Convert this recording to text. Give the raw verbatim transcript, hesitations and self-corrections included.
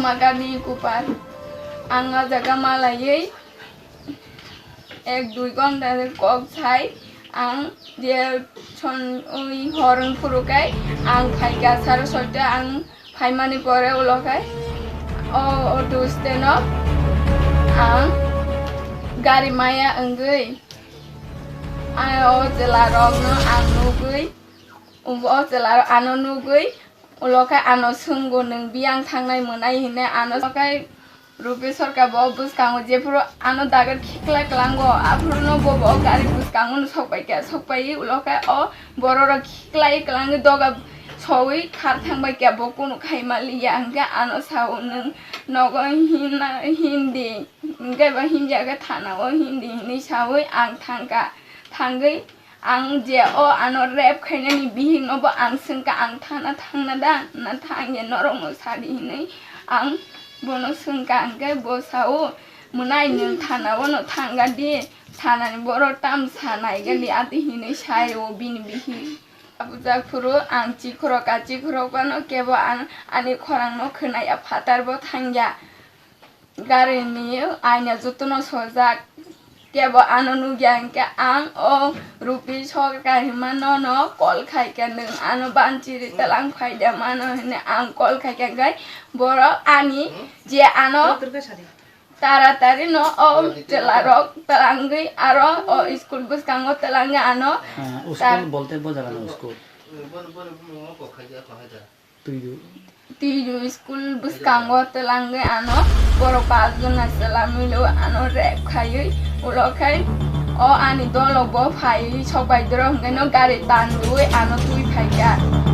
Magani kupar. Ang o jaga malaiwi ek dui ghonta kok sai ang je son ui horong phuru kai ang phaikha saro soita ang phaimani pore ulo khai o auto stand o ang gari maya wngwi ang o chwla rokno ang nugwi o chwla rok ano nugwi ulo khai ano swngo nwng biyang thangnai mwnai hinwi ano khai Rupi Sarkar bo bwskango jephuru ano dagar khiklai klango, aphuru no bo bo gari bwskango no sokpai kha, sokpai ulo khe o borok rok khiklai klangwi doga sowi khar thangbai kha, bo kunu khai maliya, hwnkhe ano sao nwng nogo himna himdi, hwnkhe bo himya khe thana o himdi hinwi sawi ang thangkha, thangwi Ang je o ano rape khainani bihik no bo ang swngkha, ang thana thangna da, na thang ya norok no sadi hinwi ang bono swngkha, hwnkhe bo sao, mwnai nwng thana o no thangga di, thana ni borok tam sa naiga di, ati hinwi sai o bini bihik. Abujak phuru ang chikhorok ka, chikhorok bano kebo ang ani khorang no khwnai ya, phatar bo thangya. Gari ni aina jotono sojak, kebo ano nugya hwnkhe ang o Rupi Sarkar hima nono call khaikha, nwng ano banchiri twlang phaida mano hinwi ang call khaikha, hwnkhe borok ani je ano taratari no o chwla rok twlangwi aro o school bwskango twlangwi ano Ah, tar- School bolte bo jaga no school. Twidu. Twidu school bwskango twlangwi ano borok pachjona chwla milo ano rape khaiwi ulo khai o ani dolo bo phaiwi sokbai doro hwnkhe no gari tanwi ano twi phaikha.